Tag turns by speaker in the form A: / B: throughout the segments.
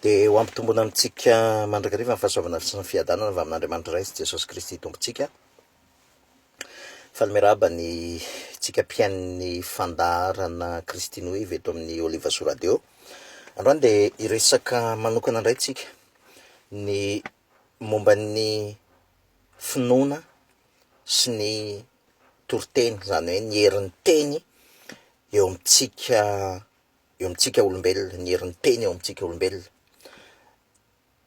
A: Dia ho ampitomboina amintsika mandrakariva ny fahasoavana sy ny fiadanana avy amin'Andriamanitra Ray sy Jesosy Kristy Tompontsika. Faly miarahaba ny tsika mpihaino ny fandaharana Christine Wave eto amin'ny Olivasoa Radio. Androany dia hiresaka manokana indray tsika ny momba ny finoana sy ny toriteny, izany hoe ny herin'ny teny eo amintsika eo amintsika olombelona, ny herin'ny teny eo amintsika olombelona.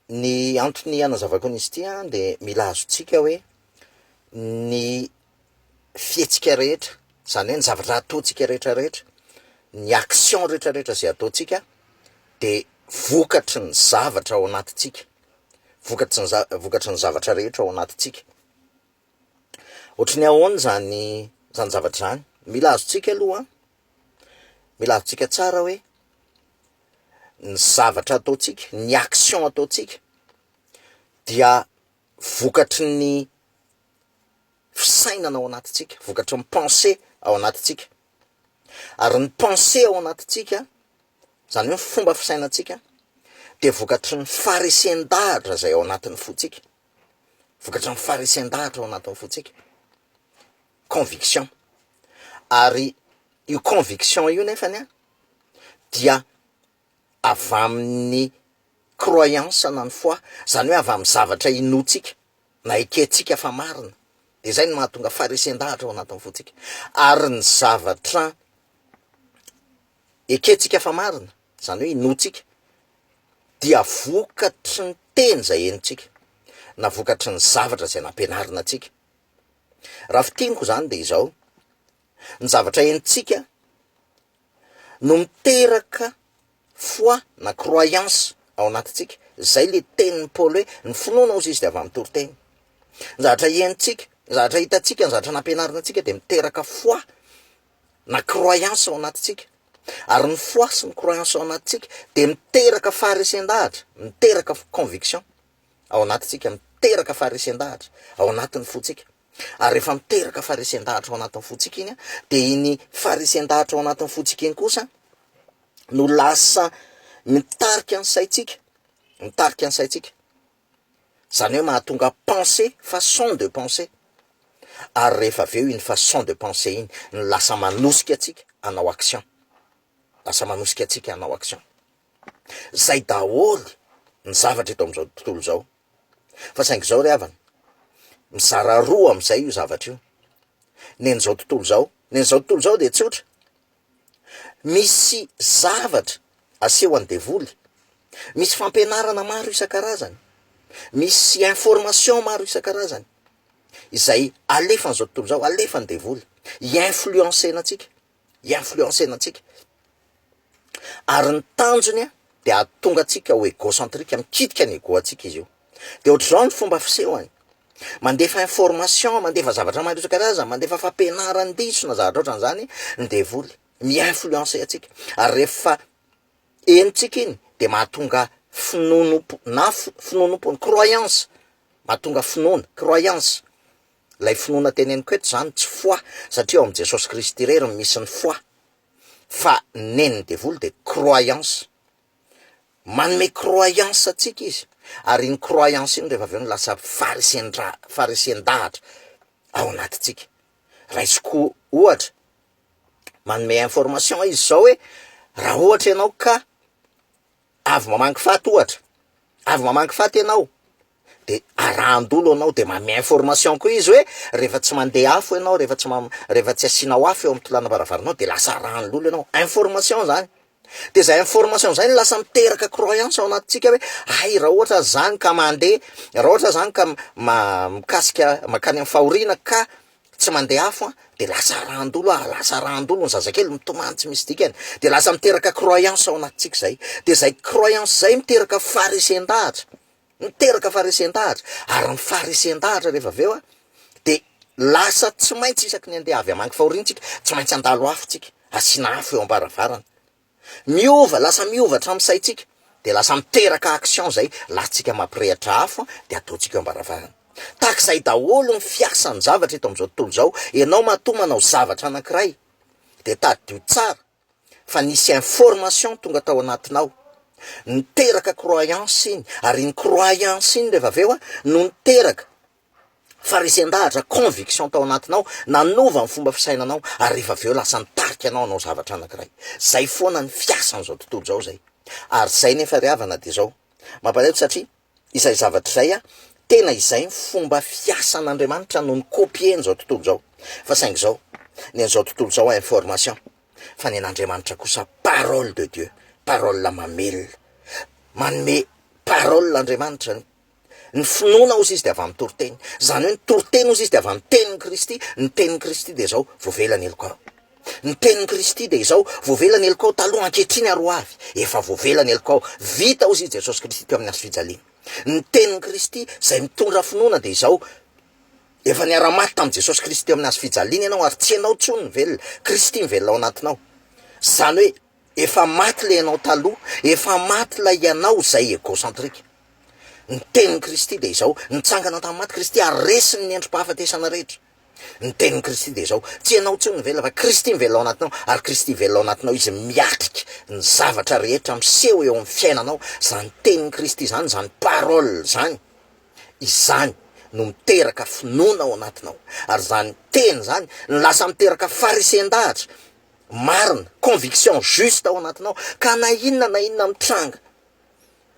A: Ny antony hanazavako an'izy ity an, dia mila azontsika hoe ny fihetsika rehetra, izany hoe ny zavatra ataontsika rehetra rehetra, ny action rehetra rehetra izay ataontsika dia vokatry ny zavatra ao anatintsika, vokatry ny za- vokatry ny zavatra rehetra ao anatintsika. Ohatry ny ahoana izany izany zavatra izany? Mila azontsika aloha an, mila azontsika tsara hoe ny zavatra ataontsika, ny action ataontsika dia vokatry ny fisainana ao anatintsika, vokatry ny pensée ao anatintsika, ary ny pensée ao anatintsika, izany hoe ny fomba fisainantsika dia vokatry ny faharesen-dahatra izay ao anatin'ny fontsika, vokatry ny faharesen-dahatra ao anatin'ny fontsika, conviction, ary io conviction io nefany an dia avy amin'ny croyance na ny foi, izany hoe avy amin'ny zavatra inoantsika na ekentsika fa marina, de zay no mahatonga faharesen-dahatra ao anatin'ny fontsika, ary ny zavatra ekentsika fa marina, izany hoe inoantsika, dia vokatry ny teny izay henontsika, na vokatry ny zavatra izay nampianarina antsika. Raha fintiniko izany de izao, ny zavatra henontsika no miteraka foi na croyance ao anatintsika, zay le tenin'i Paoly hoe ny finoana hozy izy de avy amin'ny toriteny. Ny zavatra henontsika, ny zavatra hitantsika, ny zavatra nampianarina antsika de miteraka foi na croyance ao anatintsika, ary ny foi sy ny croyance ao anatintsika de miteraka faharesen-dahatra, miteraka conviction ao anatintsika, miteraka faharesen-dahatra ao anatin'ny fontsika. Ary rehefa miteraka faharesen-dahatra ao anatin'ny fontsika iny, dia iny faharesen-dahatra ao anatin'ny fontsika iny kosa no lasa mitarika ny saintsika, mitarika ny saintsika. Izany hoe mahatonga pensée, façon de penser. Ary rehefa avy eo iny façon de penser iny no lasa manosika antsika hanao action. Lasa manosika antsika hanao action. Zay daholo ny zavatra eto amin'izao tontolo izao. Fa saingy izao ry havana, mizara roa amin'izay io zavatra io. Nen'izao tontolo izao, nen'izao tontolo izao dia tsotra. Misy zavatra asehon'ny devoly, misy fampianarana maro isan-karazany, misy information maro isan-karazany, izay alefan'izao tontolo izao, alefan'ny devoly, hi-influencer-na antsika. hi-influencer-na antsika, ary ny tanjony dia hahatonga antsika ho egocentrique, mikitika ny ego antsika izy io, de ohatr'izao ny fomba fisehony, mandefa information, mandefa zavatra maro isan-karazany, mandefa fampianaran-diso na zavatra ohatran'izany ny devoly, mi-influencer antsika, ary rehefa henontsika iny de mahatonga finoanoam-po na finoanoam-poana, croyance, mahatonga finoana, croyance, Ilay finoana teneniko eto izany tsy foi satria ao amin'i Jesosy Kristy irery no misy ny foi fa nen'ny devoly dia croyance. Manome croyance antsika izy ary iny croyance iny rehefa avy eo no lasa faharesen-dra- faharesen-dahatra ao anatintsika. Raisiko ohatra, manome information izy izao hoe raha ohatra ianao ka avy mamangy faty ohatra, avy mamangy faty ianao, de arahan-dolo anao, de manome information koa izy hoe rehefa tsy mandeha afo ianao, rehefa tsy ma- rehefa tsy asianao afo eo amin'ny tolanam-baravaranao de lasa arahan'ny lolo ianao, information zany, de zay information zay no lasa miteraka croyance ao anatintsika hoe hay raha ohatra zany ka mandeha, raha ohatra zany ka ma- mikasika mankany amin'ny fahoriana ka tsy mandeha afo an, de lasa arahan-dolo ah, lasa arahan-dolo ny zazakely mitomany tsy misy dikany, de lasa miteraka croyance ao anatintsika zay, de zay croyance zay miteraka faharesen-dahatra, miteraka faharesen-dahatra, ary ny faharesen-dahatra rehefa avy eo an, de lasa tsy maintsy isaky ny andeha avy hamangy fahoriana tsika, tsy maintsy handalo afo tsika, asiana afo eo am-baravarana, Miova, lasa miova hatramin'ny saintsika, dia lasa miteraka action zay, latsika mampirehitra afo dia ataontsika eo am-baravarana. Tahaka izay daholo ny fiasan'ny zavatra eto amin'izao tontolo izao, ianao matoa manao zavatra anankiray dia tadidio tsara fa nisy information tonga tao anatinao. Niteraka croyance iny, ary iny croyance iny rehefa avy eo no niteraka faharesen-dahatra, conviction tao anatinao, nanova ny fomba fisainanao, ary rehefa avy eo lasa nitarika anao hanao zavatra anankiray. Zay foana ny fiasan'izao tontolo izao zay. Ary zay nefa ry havana dia zao, mampalahelo satria izay zavatra izay an, tena izay ny fomba fiasan'Andriamanitra no ni-copier-n'izao tontolo izao. Fa saingy izao, ny an'izao tontolo izao information, fa ny an'Andriamanitra kosa parole de Dieu, parole mamelona, manome parole Andriamanitra, ny finoana hozy izy dia avy amin'ny toriteny, izany hoe ny toriteny hozy izy dia avy amin'ny tenin'i Kristy, ny tenin'i Kristy dia izao, voavela ny helokao. Ny tenin'i Kristy dia izao, voavela ny helokao taloha, ankehitriny ary ho avy, efa voavela ny helokao, vita hozy izy Jesosy Kristy teo amin'ny hazo fijaliana. Ny tenin'i Kristy izay mitondra finoana dia izao, Efa niara-maty tamin'i Jesosy Kristy teo amin'ny hazo fijaliana ianao ary tsy ianao intsony no velona, Kristy mivelona ao anatinao. Izany hoe efa maty ilay ianao taloha, efa maty ilay ianao izay egocentrique. Ny tenin'i Kristy dia izao, nitsangana tamin'ny maty Kristy ary resiny ny endri-pahafatesana rehetra. Ny tenin'i Kristy dia izao, tsy ianao intsony no velona fa Kristy mivelona ao anatinao ary Kristy velona ao anatinao Izy miatrika ny zavatra rehetra miseho eo amin'ny fiainanao, izany tenin'i Kristy izany, izany parole izany. Izany no miteraka finoana ao anatinao. Ary izany teny izany no lasa miteraka faharesen-dahatra marina, conviction juste ao anatinao, ka na inona na inona mitranga,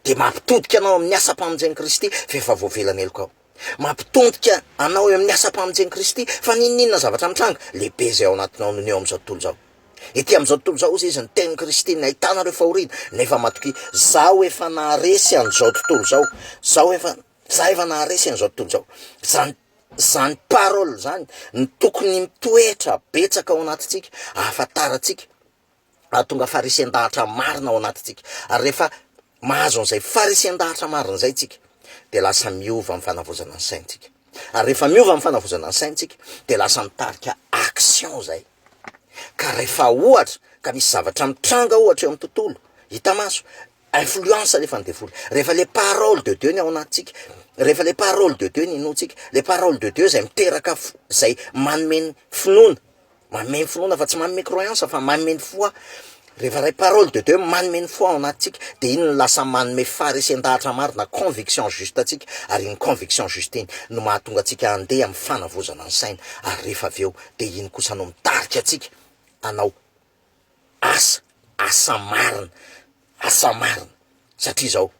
A: dia mampitodika anao amin'ny asam-pamonjen'i Kristy fa efa voavela ny helokao. Mampitondika anao eo amin'ny asam-pamonjen'i Kristy fa n'inon'inona zavatra mitranga, lehibe izay ao anatinao noho ny eo amin'izao tontolo izao. Ety amin'izao tontolo izao, hozy izy, ny tenin'i Kristy ny ahitana ireo fahoriana, nefa matokia, Zaho efa naharesy an'izao tontolo izao, Zaho efa, Zaho efa naharesy an'izao tontolo izao. Izany, izany parole izany no tokony mitoetra betsaka ao anatintsika, ahafantarantsika, ahatonga faharesen-dahatra marina ao anatintsika. Ary rehefa mahazo an'izay faharesen-dahatra marina izay tsika, dia lasa miova amin'ny fanavaozana ny saintsika. Ary rehefa miova amin'ny fanavaozana ny saintsika, dia lasa mitarika action izay. Ka rehefa ohatra ka misy zavatra mitranga ohatra eo amin'ny tontolo, hita maso, influence alefan'ny devoly. Rehefa le parole de Dieu ny ao anatintsika, rehefa le parole de Dieu ny inoantsika, le parole de Dieu izay miteraka, izay manome ny finoana, manome ny finoana fa tsy manome croyance fa manome ny foi. Rehefa ilay parole de Dieu manome ny foi ao anatintsika dia iny no lasa manome faharesen-dahatra marina, conviction juste antsika, ary iny conviction juste iny no mahatonga antsika handeha amin'ny fanavaozana ny saina, ary rehefa avy eo dia iny kosa no mitarika antsika hanao asa, asa marina, asa marina, satria izao,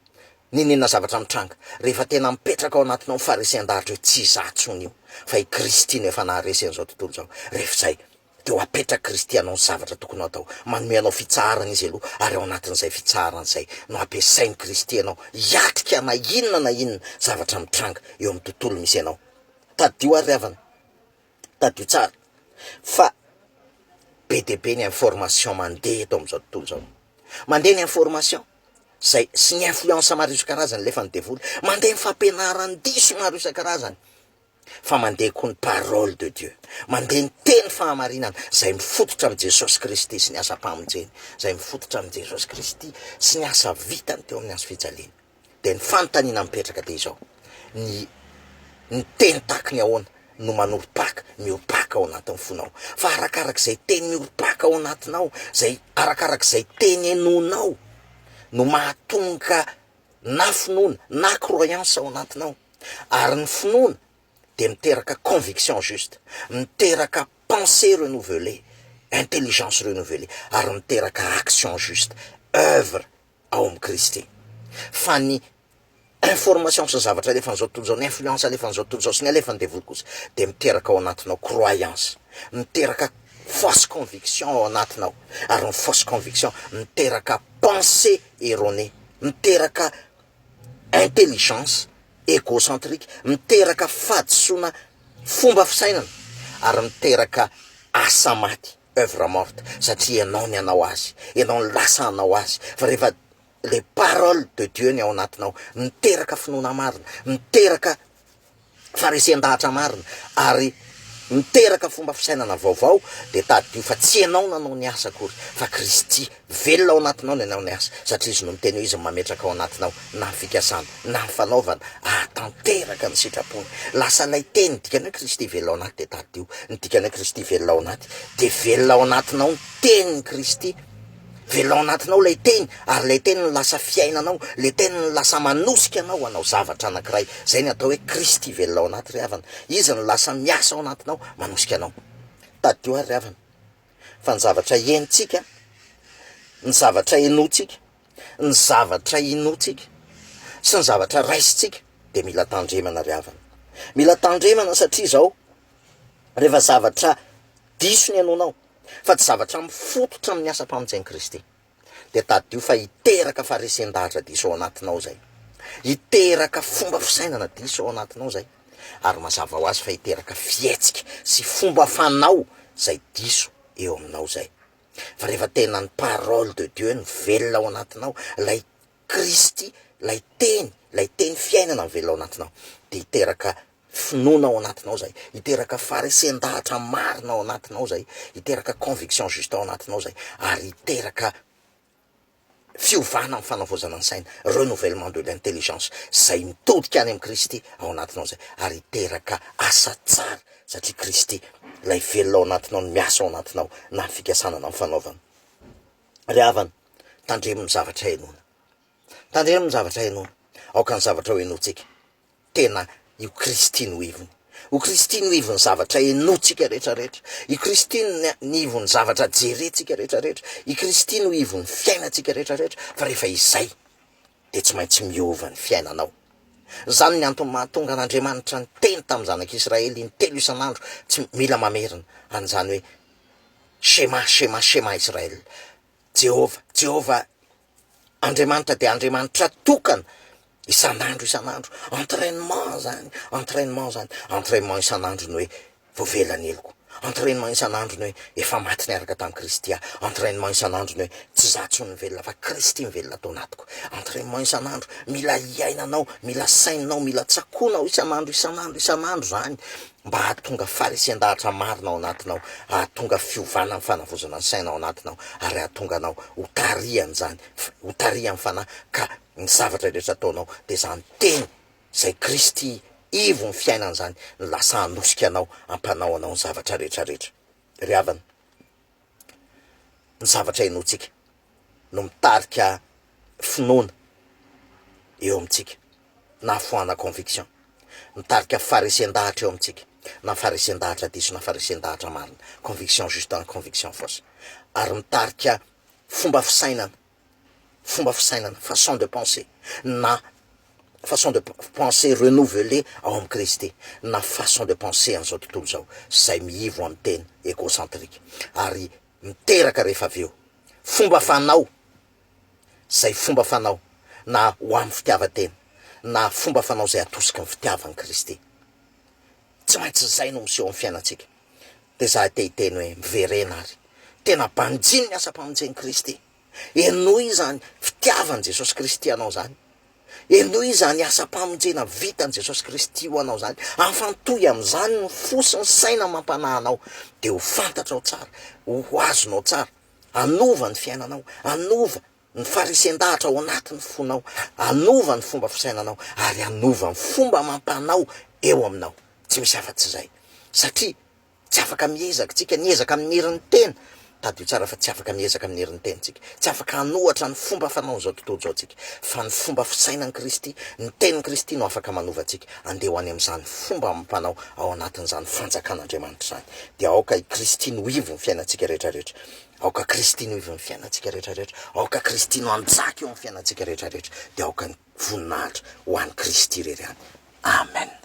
A: n'inon'inona zavatra mitranga, rehefa tena mipetraka ao anatinao ny faharesen-dahatra hoe tsy izaho intsony io, fa i Kristy no efa naharesy an'izao tontolo izao, rehefa izay, dia ho apetrak'i Kristy anao ny zavatra tokony ho atao, manome anao fitsaharana Izy aloha, ary ao anatin'izay fitsaharana izay no ampiasain'i Kristy anao hiatrika na inona na inona zavatra mitranga eo amin'ny tontolo misy anao. Tadidio ary ry havana, tadidio tsara fa be dia be ny information mandeha eto amin'izao tontolo izao. Mandeha ny information izay sy ny influence maro isan-karazany alefan'ny devoly, mandeha ny fampianaran-diso maro isan-karazany. fa mandeha koa ny parole de Dieu, mandeha ny teny fahamarinana izay mifototra amin'i Jesosy Kristy sy ny asam-pamonjeny, izay mifototra amin'i Jesosy Kristy sy ny asa vitany teo amin'ny hazo fijaliana. Dia ny fanontaniana mipetraka dia izao, ny ny teny tahaky ny ahoana no manorim-paka, miorim-paka ao anatin'ny fonao? Fa arakarak'izay teny miorim-paka ao anatinao, izay arakarak'izay teny henoinao no mahatonga na finoana na croyance ao anatinao, ary ny finoana dia miteraka conviction juste, miteraka pensée renouvelée, intelligence renouvelée, ary miteraka action juste, oeuvre ao amin'i Kristy. Fa ny information sy ny zavatra alefan'izao tontolo izao, ny influence alefan'izao tontolo izao sy ny alefan'ny devoly kosa dia miteraka ao anatinao croyance, miteraka fausse conviction ao anatinao, ary ny fausse conviction miteraka pensée erronée, miteraka intelligence egocentrique, miteraka fahadisoana fomba fisainana ary miteraka asa maty, oeuvre morte, satria ianao ny hanao azy, ianao ny lasa hanao azy, fa rehefa le parole de Dieu ny ao anatinao, miteraka finoana marina, miteraka faharesen-dahatra marina ary miteraka fomba fisainana vaovao dia tadidio fa tsy ianao nanao ny asa akory fa Kristy velona ao anatinao no nanao ny asa satria Izy no miteny hoe Izy no mametraka ao anatinao na ny fikasana na ny fanaovana ahatanteraka ny sitrapony. Lasa ilay teny ny dikany hoe Kristy velona ao anaty dia tadidio ny dikany hoe Kristy velona ao anaty dia velona ao anatinao ny tenin'i Kristy. Velona ao anatinao ilay teny, ary ilay teny no lasa fiainanao, ilay teny no lasa manosika anao hanao zavatra anankiray. Izay ny atao hoe Kristy velona ao anaty ry havana. Izy no lasa miasa ao anatinao, manosika anao. Tadidio ary ry havana, fa ny zavatra henontsika, ny zavatra henointsika, ny zavatra inoantsika, sy ny zavatra raisintsika dia mila tandremana ry havana. Mila tandremana satria izao, rehefa zavatra diso ny henoinao, fa tsy zavatra mifototra amin'ny asam-pamonjen'i Kristy, dia tadidio fa hiteraka faharesen-dahatra diso ao anatinao izay. Hiteraka fomba fisainana diso ao anatinao izay, ary mazava ho azy fa hiteraka fihetsika sy fomba fanao izay diso eo aminao izay. Fa rehefa tena ny parole de Dieu no velona ao anatinao, ilay Kristy, ilay teny, ilay teny fiainana mivelona ao anatinao, dia hiteraka finoana ao anatinao izay, hiteraka faharesen-dahatra marina ao anatinao izay, hiteraka conviction juste ao anatinao izay, ary hiteraka fiovana amin'ny fanavaozana ny saina, renouvellement de l'intelligence, izay mitodika any amin'i Kristy ao anatinao izay, ary hiteraka asa tsara, satria Kristy, ilay velona ao anatinao no miasa ao anatinao, na ny fikasana na ny fanaovana. Ry havana, tandremo ny zavatra henoina. Tandremo ny zavatra henoina. Aoka ny zavatra ho henointsika. Tena io Kristy no ivony. O Kristy no ivon'ny zavatra henointsika rehetra rehetra. I Kristy no ivon'ny zavatra jerentsika rehetra rehetra. I Kristy no ivon'ny fiainantsika rehetra rehetra. Fa rehefa izay dia tsy maintsy miova ny fiainanao. Izany ny antony mahatonga an'Andriamanitra niteny tamin'ny zanak'Israely intelo isan'andro, tsy mila mamerina an'izany hoe Shema, Shema, Shema Israel. Jehovah, Jehovah Andriamanitra dia Andriamanitra tokana isan'andro isan'andro. Entrainement zany, entrainement zany. Entrainement isan'andro ny hoe voavela ny heloko. Entrainement isan'andro ny hoe efa maty niaraka tamin'i Kristy aho. Entrainement isan'andro ny hoe tsy izaho intsony no velona fa Kristy mivelona ato anatiko. Entrainement isan'andro, mila iainanao, mila saininao, mila tsakoanao isan'andro isan'andro isan'andro zany. mba hahatonga faharesen-dahatra marina ao anatinao, hahatonga fiovana amin'ny fanavaozana ny saina ao anatinao, ary hahatonga anao ho tarihan'izany, ho tarihan'ny Fanahy, ka ny zavatra rehetra ataonao dia izany Teny izay Kristy ivon'ny fiainana izany no lasa hanosika anao, hampanao anao ny zavatra rehetra rehetra. Ry havana, ny zavatra inoantsika no mitarika finoana eo amintsika na foana conviction, mitarika faharesen-dahatra eo amintsika na faharesen-dahatra diso na faharesen-dahatra marina, conviction juste na conviction fausse, ary mitarika fomba fisainana, fomba fisainana, façon de penser na façon de penser renouvelée ao amin'i Kristy na façon de penser an'izao tontolo izao izay miivo amin'ny tena, égocentrique, ary miteraka rehefa avy eo fomba fanao izay fomba fanao na ho amin'ny fitiavan-tena na fomba fanao izay atosiky ny fitiavan'i Kristy. Tsy maintsy izay no miseho amin'ny fiainantsika. Dia izaho te hiteny hoe miverena ary. Tena banjino ny asam-pamonjen'i Kristy. Henoy izany fitiavan'i Jesosy Kristy anao izany. Henoy izany asam-pamonjena vitan'i Jesosy Kristy ho anao izany. Afantohy amin'izany ny fo sy ny saina amam-panahy anao, dia ho fantatrao tsara, ho azonao tsara. Hanova ny fiainanao, hanova ny faharesen-dahatra ao anatin'ny fonao, hanova ny fomba fisainanao, ary hanova ny fomba amam-panao eo aminao. Tsy misy afa-tsy izay. Satria Tsy afaka miezaka tsika, niezaka amin'ny herin'ny tena, tadidio tsara fa tsy afaka miezaka amin'ny herin'ny tena tsika, tsy afaka hanohatra ny fomba fanaon'izao tontolo izao tsika, fa ny fomba fisainan'i Kristy, ny tenin'i Kristy no afaka manova antsika, andeha ho any amin'izany fomba amam-panao ao anatin'izany fanjakan'Andriamanitra izany, dia aoka i Kristy no ivon'ny fiainantsika rehetra rehetra, aoka Kristy no ivon'ny fiainantsika rehetra rehetra, aoka Kristy no hanjaka eo amin'ny fiainantsika rehetra rehetra, dia aoka ny voninahitra ho an'i Kristy irery ihany. Amen.